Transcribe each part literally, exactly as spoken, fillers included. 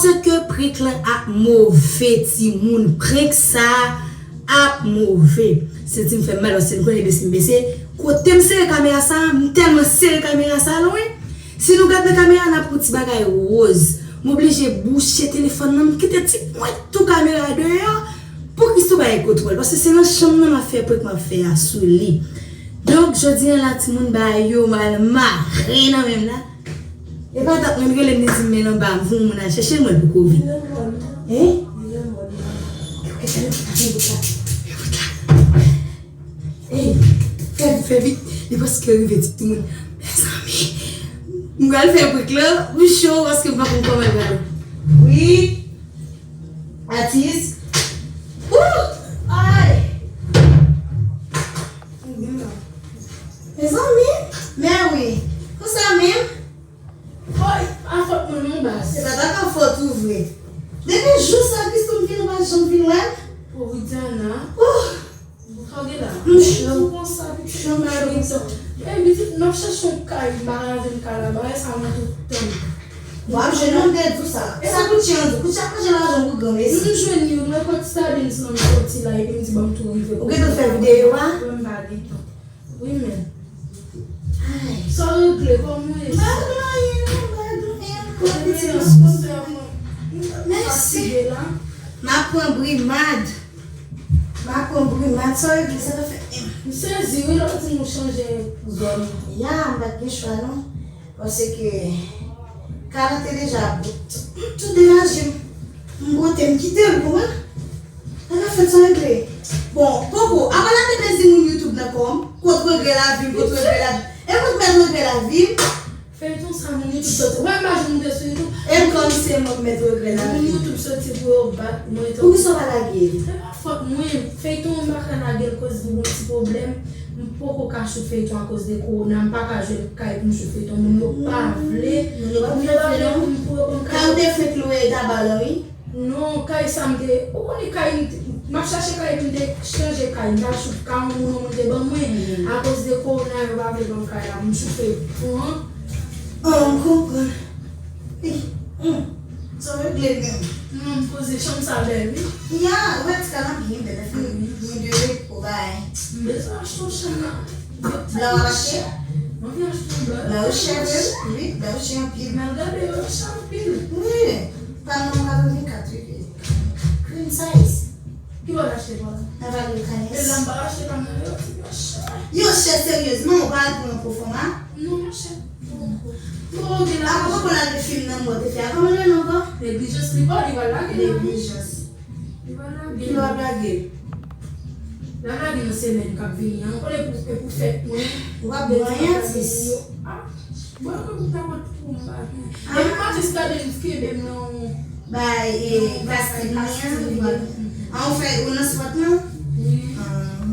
Paske prank lan ap move, timoun. Prank sa ap move. Senti m fè m mal, paske m konnen bese m bese. Kote m sere kamera sa, m tèlman sere kamera sa, non, wi. Si nou gad nan kamera, n ap wè yon ti bagay woz. M oblije bouche telefòn nan, m kite ti pwen tou kamera deyò. Pou Christoo bay kontwòl, paske se nan chanm nan m ap fè prank m ap fè a sou li. Donk, jodi a la, timoun, bagay yo mal mare nan men m la. E pa dat mwen rele m, li di m, men anba, m voye yon moun al chèche l, mwen poko vin. Hein? Ey, fè vit, fè vit. Li prèske rive, ti timoun. Mezanmi, m pral fè prank lan, m cho, paske m pa konn kòman l pral. Wi. Atis. Wouh! Ay! Mezanmi, men wi. Konsa menm? Oy, pa fòt mwen non, baz. Se pa ta ka fòt ou vre. Depi jou sa, Christoo, m vin, ou pa janm vin wè m. Pòv Widiana. Oh! Sa w gen la? M cho. Tou konsa, pitit. Cho, m pa gen tan. Eh, pitit, m ap chèche yon kay, m pa ka jwenn kay la, bagay sa mwen tout tan. W ap jwenn, m te di w sa. E sa Koutchy an di w? Koutchy ap manje lajan pou granmesi. M jwenn youn, mwen pran ti sadin nan m soti la, epi m di, ban m tou rive. Ou gentan fè videyo a? Mwen m pa gen tan. Wi, men. Ay. Sa w regle, kòman w ye? M pa regle anyen, non, m pa regle anyen. Mwen piti nan konsa. Mèsi. Fatige la. M ap pran brimad. M ap pran brimad, sa w regle, sa w fè? M sezi, wi, lè w di m ou chanje zòn. Ya, m pa t gen chwa, non. Paske kay la te deja bout. M tou degaje m. M bwote, m kite l, konprann? Sa ka fèt, sa regle. Bon, Koko, apa l ap mete zi moun YouTube nan kò m? Kot regle lavi m, kot regle lavi m? E mwen k mèt regle lavi m? Feyton sa moun YouTube soti. Wè, m pa janm moute sou YouTube. E m kòm se mwen k mèt regle lavi m. Moun YouTube soti pou yo bat mwen. Poukisa w pa lage l? Se pa fòt mwen. Feyton an m pa ka lage l koz pou yon ti pwoblèm. M poko ka swiv feyton akoz de kowona. M pa ka jwenn kay pou m swiv feyton. Moun yo pa vle. Moun yo pa vle pou m fè non. Kay ou te fenk lwe Taba lan, wi. Non, kay sa m te, ou konnen kay m te, m ap chache kay pou m te chanje kay, m t al swiv kay yon moun, yon moun te ban mwen. Akoz de kowona, yo pa vle ban m kay la pou m swiv feyton an. Oh, m konprann. Ih, hum. Sa w regle menm? Non, m poze, chanm sa bèl, wi. Ya, ou wè ti kay lan byen bèl, li gen de repo, bay. M bezwen achte yon chanm la. Blan w ap achte? Mwen vin achte yon blan. Blan yo chè vre, wi, blan yo chè anpil. Men gade yo chè anpil. Wi, pa nan katrevenkat, wi. Queen size. Ki bò w achte bò la? Nan Vale Cannes. E la m pa achte pa nan yo, yo chè. Yo chè seryezman, ou pa al pran yon pwofòma? Non, monchè. Bon, gen la. Apwopo la de fim nan mwen te fè a, kòman l rele ankò? Neglijans li, oh, li pral lage la. Neglijans. Kilè w ap lage l? L ap lage nan semèn k ap vini an. Ou konnen pou, pou fèt mwen. Ou p ap gen anyen, sis. Ah, bon, mwen ta mande pou m pa gen. Ah. Epi m pa jis gade m kenbe m nan yon, bay, e, nan yon kastin li an, kastin li an. Ah, ou fè, ou nan spòt lan? Wi. Ah.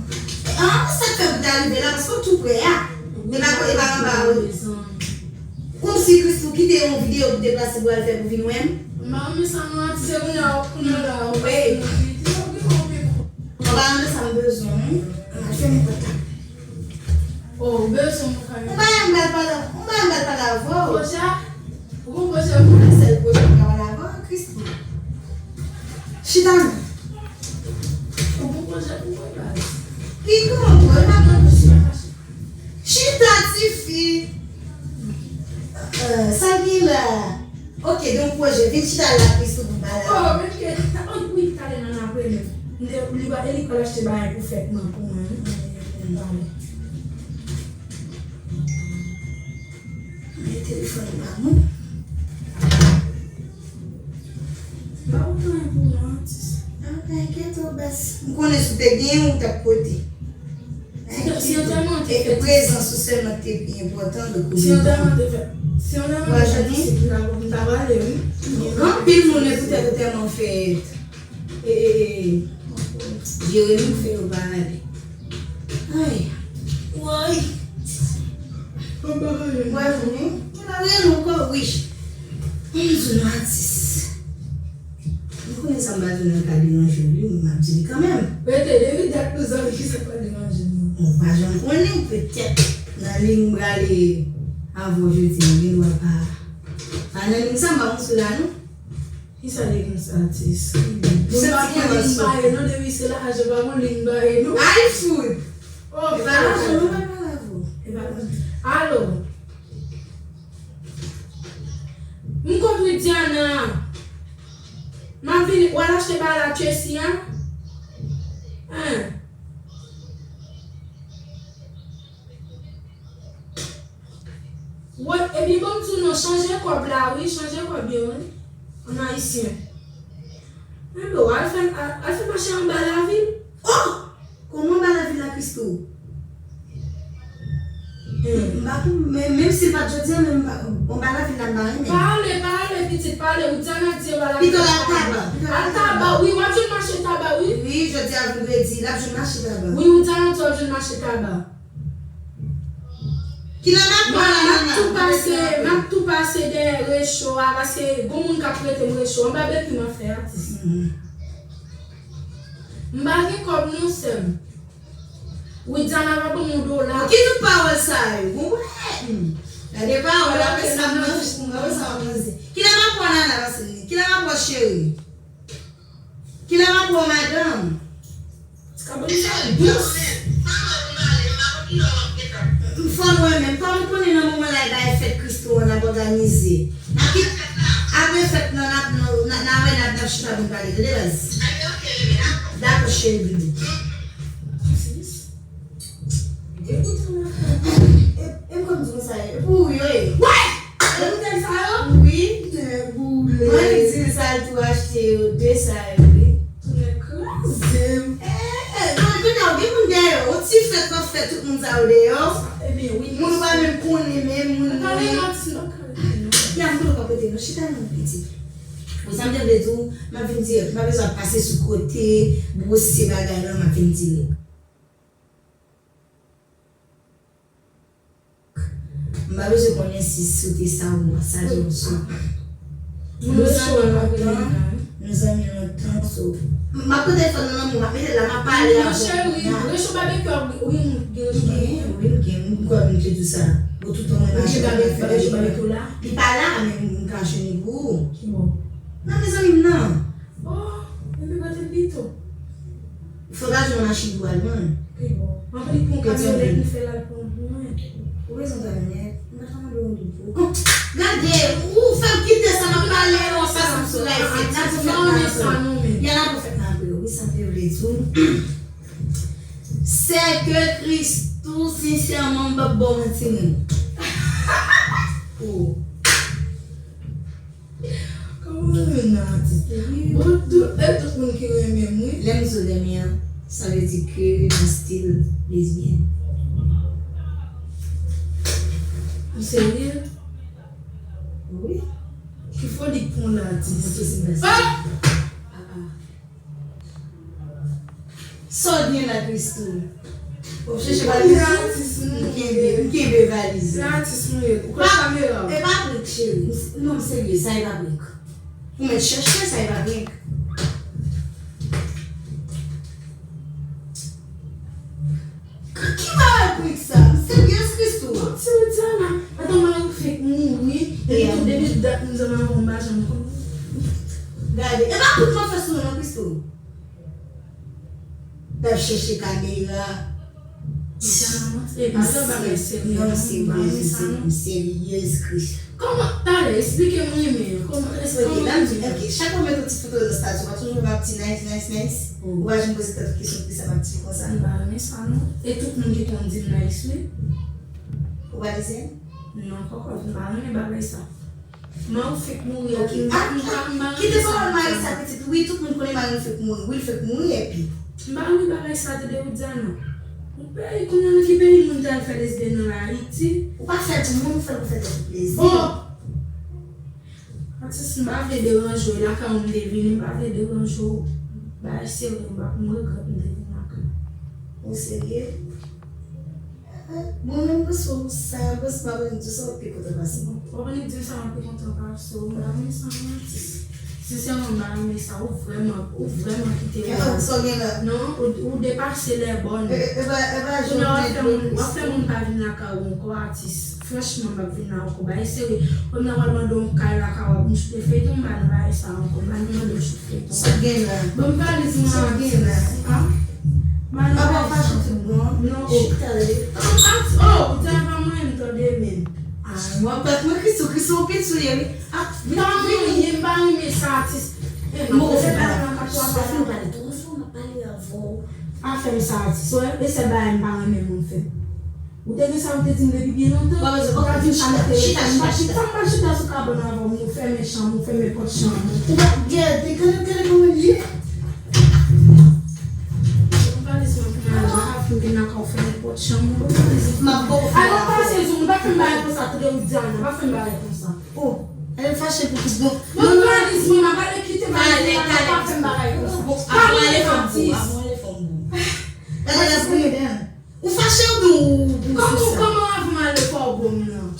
Ah, sa k fè pou ta rive la, paske ou tou prè a. E pa, e pa anba, wi. Kòmsi Christoo kite yon videyo pou deplase pou al fè pou vin wè m. M pa renmen sa non, atis, se kounye a, kounye a la, ou pa renmen sa, m bezwen, wi. An, fèmen pòt la. Oh, ou bezwen m fè. Ou pa renmen m pral pale, ou pa renmen m pral pale avè w. Pwojè? Ou gon pwojè pou mwen? Sèl pwojè m ka pale avè w, Christoo. Chita non. Ou gon pwojè pou mwen, baz? Ki gon pwojè? Chita, tifi. Euh, sa ki la? Ok, donk pwojè, vin chita la, Christoo, pou m pale avè w. Oh, men ke, oh, wi, talè nan apre menm. M te, li va, e li pral achte bagay pou fèt mwen, pou mwen, wi. M pale. Men telefòn pa bon. M pa konn anyen pou mwen, atis. Ah, enkyete w, baz. M konnen si w te genyen, ou t ap pote. Si antèman te fèt. E prezans ou sèlman ki te pi enpòtan, donk ou gentan. Si antèman te fèt, si antèman te fèt isit, m ta, m ta prale, wi. Anpil moun, e poutèt antèman fèt. E, e, e, Jeremi fè yo pa ale. Ay. Woy. Mwen vini. Mwen pa rele ankò, wi. Mwen di nou atis. Nou konnen sa m pa di w nan ka deranje w, wi, men m ap di li kanmenm. Rete, depi dat nou zanmi, kisa k pral deranje nou? Ou pa janm konnen, petèt nan liy m prale avè w jodi a, ou gen dwa pa, pa nan liy sa, m pa konn si w la, non. Sa li konsa, atis. Moun pa gen liy bare non, depi se lajan pa gen liy bare non. Ay fout. Oh, e pa lajan non, pa pale avè w. E pa lajan. Alo. M kont Widiana. M ap vini, w al achte bagay la Tracy a? Hein. Wè, ebyen, ban m di w non, chanje kòb la, wi, chanje kòb yo, wi. An ayisyen. Enben, w al fè, al, al fè mache anba lavil. Oh! Kòman anba lavil la, Christoo? M pa konn, men, menm si l pa t jodi a, men m pa, anba lavil la, m pa renmen. Pa ale, pa ale, pitit, pa ale. Widiana di anba lavil la. Pito l al Taba, pito l al Taba. Al Taba, wi, w ap jwenn mache Taba, wi. Wi, jodi a vandredi, l ap jwenn mache Taba. Wi, Widiana di w ap jwenn mache Taba. Kilè m ap pran la, m ap tou pase, m ap tou pase dèyè recho a, paske gon moun k ap rete m recho a, m pa beki m ap fè atis. M pa gen kòb non, sè m. Widiana pa ban m yon dola. Ki tout pawòl sa yo? Ou wè? Hmm. Gade pawòl, apre sa, m nan fouch pou mwen, apre sa, m ap panse. Kilè m ap pran nana, paske, kilè m ap pran cheri? Kilè m ap pran madanm? Fò n wè menm. Kòm ou konnen nan moman la, e bagay fèt Christoo an n ap òganize. Apre fèt lan, n ap, n a, n a wè, n ap, n ap chita pou n pale. Tande, baz? Dakò, cheri doudou. E, e m konn di konsa, e pou ou yo ye. Wè! E boutèy sa yo? Wi. Tè boule. Mwen li di l sa l tou achte yo, de sa yo, wi. Tounen kraze m. Eh, bon, kounye a, gen moun dèyè, yon ti fèt w ap fè tout moun sa yo deyò. Ebyen, wi. Moun ou pa menm konnen, men moun. Pale nan ti nan kay. Ya, m tou ka pote nou, chita nan pitit. Bon, sa m te vle di w, m ap vin dirèk, m pa bezwen ap pase sou kote, bwose bagay lan, m ap vin dirèk. M pa bezwen konnen si, si w te sa ou pa sa, di yon sou. Nou zanmi lontan, nou zanmi lontan, so. M ap pran telefòn nan nan men w, m ap mete l la, m ap pale avè w. Non, cheri, recho babekyo ap, wi, m gen recho babekyo. M gen, wi, m gen, m kwè m te di w sa. Bon, tout tan mwen mache, m ap fè recho babekyo la. Li pa la, men m ka jwenn li pou ou. Ki bò? Nan mezanmi m nan. Oh, epi kote l pito? Fò ta jwenn yon machin pou al pran l. Pi bon. Anpil pran kamyonèt, nou fè l al pran pou mwen. Ou bezwen kamyonèt? M pa ka mande w yon pou. Gade, ou fè m kite sa, m ap pale, ou pa sanm sou live. N ap fè sa non, men. Y a la pou fèt nan apre, wi, sa m te vle di w. Sè ke Christoo, sensèman, m p ap ba w manti, non. Oh. Kòman w renmen nan atis? Bon, tout, e tout moun ki renmen m, wi. Lè m di w renmen an, sa vle di ke nan stil lesbyèn. Ou serye? Wi. Ki foli k pran w la, atis? Ah! Sa w gen la, Christoo? W ap chèche valiz ou? M kenbe, m kenbe valiz ou. Se atis nou ye. Ou kwè kamera? E pa prank, cheri. M s-, non, m serye, sa e pa prank. Ou mèt chèche, sa e pa prank. K-, ki bagay prank sa? M serye, Christoo. Bon, ti Widiana, adan mari w fenk mouri, depi tout, depi dat nou zanmi avè w, m pa janm konnen. Gade, e pa prank m ap fè sou ou non, Christoo. N ap chèche kamera. Misye nan mont, e pa jan bagay serye non, m pa renmen sa non. M seryez, Chris. Kòman? Talè, esplike m renmen an. Kòman, esplike m renmen an. Ok, la m di, ok, chak fwa m mete yon ti foto nan estati, ou pa toujou m ap di nice, nice, nice? Ou pa janm poze tèt ou kesyon poukisa m ap di konsa? M pa renmen sa non. E tout moun ki konn di m nice, wi. Ou pa di se? Non, poko, m pa renmen bagay sa. Mari w fenk mouri a, m pa, m pa, m pa renmen sa. Kite pawòl mari sa, pitit. Wi, tout moun konnen mari m fenk mouri. Wi, l fenk mouri, epi. M pa renmen bagay sa, tande, Widiana. Yon peyi, kounye a nan ki peyi moun t al fè lesbyèn nan la, Ayiti? Ou pa fè di moun, ou fè l pou fè tèt ou plezi. Bon! Atis, m pa vle deranje w, lakay ou m te vini, m pa vle deranje w. Bagay serye, m pa, m regrèt m te vin lakay ou. Ou serye? Mwen menm, m panse w sa, m panse m ap annik di w sa, w pi kontan pase m. W ap annik di m sa, m ap pi kontan pase w. M pa renmen sa non, atis. Sensèman, m pa renmen sa. Ou vrèman, ou vrèman kite w. Sa w gen la? Non, ou, ou depase lè bòn. E, e, e pa, e pa jan w te dwe. Kounye a w ap fè moun, w ap fè moun pa vin lakay ou ankò, atis. Franchman, m p ap vin la ankò. Bagay serye. Kounye a w al mande yon kay lakay ou, ap m choute feyton, m pa nan bagay sa ankò. M pa nan Sa gen la. Bon, m pa li sou sa gen la. Papa w fache tout bon. Non, oh. Chita, tande. An, an, oh, ou te ava mwen, m tande, men. Ah, mwen pèt mwen Kristou, Kristou yon pit sou ye, wi. Ah, vini, vini. M pa renmen sa, atis. Eh, m ap fè bagay nan kachwa. Sa fin pale twa fwa, m ap pale avè w. Pa fè m sa, atis. Wè, e sèl bagay m pa renmen moun fè. Ou te gen sa ou te di m depi byen lontan. Ou ta di m sa nan telefòn. Chita, chita, chita. Sa m pral chita sou kabann avè w, ou fèmen chanm ou, fèmen pòt chanm ou. Ou pa gade, gade, gade kòman l ye. Ou pa di sa pou mwen, ou pa fin vin nan kay ou fèmen pòt chanm ou. M ap ba w fè. Alò, pase zong, ou pa fè m bagay konsa, tande ou di Ana, pa fè m bagay konsa. Oh, ale fache pou tout bon. Mwen, mwen, mwen, mwen, mwen, ale kite bagay konsa, pa fè m bagay konsa. Bon, apre ale fanm pou, apre ale fanm pou. Gade la pou mwen. Ou fache oubyen ou, ou, ou fè sa? Kòman, kòman avan m ale fè w bon nan?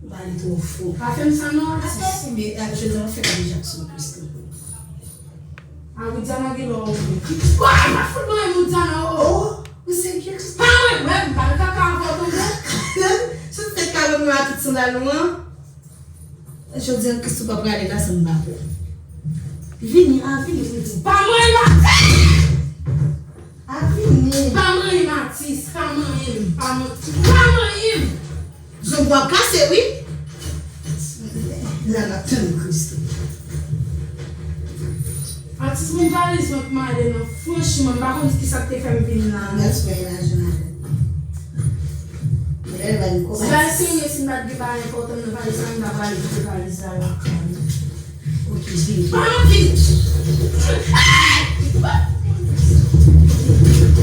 Ou pale twò fò. Pa fè m sa non, atis. Atè, men, a, jodi a, m ap fè kade Jakson plis ke. A, Widiana gen lò ouvri. Kwa, pa fout mwen, Widiana, oh, oh. Oh, ou serye? Pa mwen, mwen, m pa nan kaka avè w tonbe. Sou tèt kabann mwen a tout sandal ou an. Jodi a, Kristou pa prale la san m pa pran. Vini, a, vini, vini. Pa manyen m, atis! A, vini. Pa manyen m, atis, pa manyen m, pa man-, pa manyen m! Zong w ap kase, wi. La, n ap tann Kristou. Atis, men valiz mwen pou m ale non. Franchman, m pa konn kisa k te fè m vin la non. Gaspard e lajan avè m. Lè l ba m kòb. Si bagay serye, si m pa t gen bagay enpòtan nan valiz la, m ta prale kite valiz la lakay mwen. Ok, vini. Ah, vini. Hey!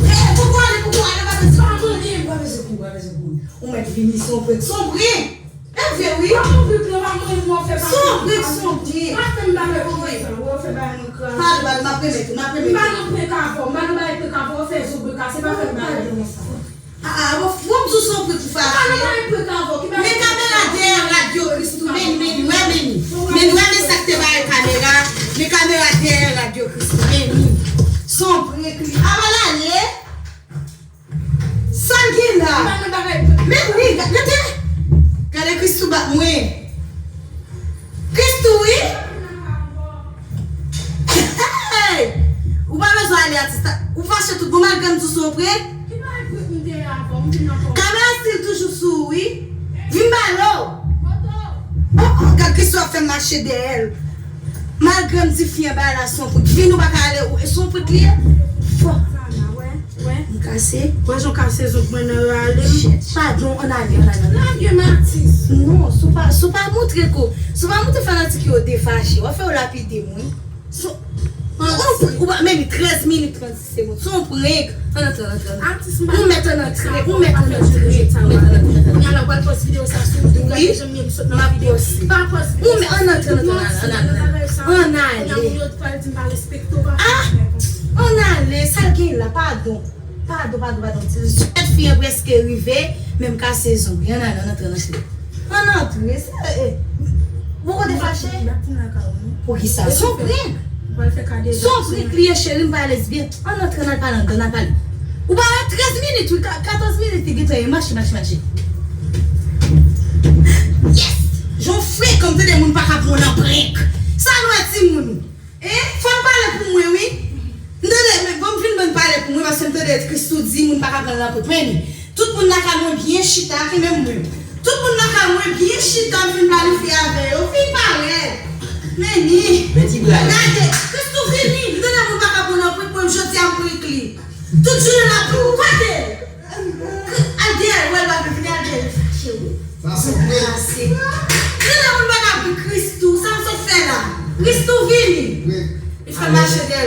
Eh, poko ale, poko ale, pa bezwen kouri, pa bezwen kouri, pa bezwen kouri. Ou mèt vini, se yon prank, se yon prank. Èvre wi. Pa konprann non, pa mwen mwen fè pa. Son brik, son brik. Pa fè m bagay konsa, w ap fè bagay mwen kraze. Pale, pale, m ap remèt ou, m ap remèt ou. M pa nan prank avè w, m pa nan bagay prank avè w, w fè zo brik ase, pa fè m bagay konsa. Ah, ah, bon, bon, m sou son prank ou fache. M pa nan bagay prank avè w, ki bagay. Men kamera dèyè rad yo, Kristou, men, men, wè, men. Men, wè, men sa k te bay kamera, men kamera dèyè rad yo, Kristou, men. Son prank li. Avan l ale. Sa l gen la? Men wi, gade, gade. Gade Kristou bat mwen. Kristou, wi. Hey! Ou pa bezwen ale, atis la. Ou fache tout bon, malgre m di w se yon prank. Kamera still toujou sou ou, wi. Vin m pale w. Oh, oh, gad Kristou ap fè m mache dèyè l. Malgre m di fi an bagay la se yon prank. Vin ou pa ka ale, ou, se yon prank li ye? Fò. M kase. Wè jan w kase zong mwen nan rale m. Padon, ann ale, ann ale, ann ale. Lage m, atis. Non, si w pa, si w pa montre ke w, si w pa montre fanatik yo defache, w ap fè yo lapide m, wi. Si w, ou, ou, ou pa, men trèz minit trannsis segonn. Se yon prank. Ann antre, ann antre, ann antre. Atis, m pa. Ou mèt ann antre, ou mèt ann antre, ou mèt ann antre. Kounye a la, w pral pòs videyo sa sou YouTube, gade jan m ye m sot nan videyo. Pa pòs videyo sa sou YouTube, non, ann ale, ann ale. Kounye a moun yo pral di m pa respekte w, pa fè bagay konsa. Ann ale, sa l gen la, padon. Padon, padon, padon. Ti sou tèt fi an prèske rive, men m kase zong li. Ann ale, ann antre, ann antre. Ann antre, se, eh, ou kote fache? Poukisa? Se yon prank. Se yon prank li ye, cheri, m pa lèzbyèn. Ann antre, ann al pale anndan, ann al pale. Ou pa wè trèz minit, wi, ka-, katòz minit li gentan ye. Mache, mache, mache. Yes! Jan w frekan, m tande moun pa ka pran w nan prank. Sa nou wè timoun? Eh, fò m pale pou mwen, wi. M tande, men bon, m fin ban m pale pou mwen, paske m tande Kristou di moun pa ka pran l nan prank. Men, tout moun lakay mwen byen chita, ki menm mwen. Tout moun lakay mwen byen chita, m fin planifye avè yo. Fin parèt. Men ni. Men ti bra. Gade, Kristou vini. M tande moun pa ka pran l nan prank, mwen jodi a m prank li. Tout jounen l ap kote. Al dèyè l, wè l pa vle vini, al dèyè l fache, wi. Sa se vre. Sa se. Tande moun pa ka prank Kristou, sa m sot fè la. Kristou vini. Li fè mache dèyè l.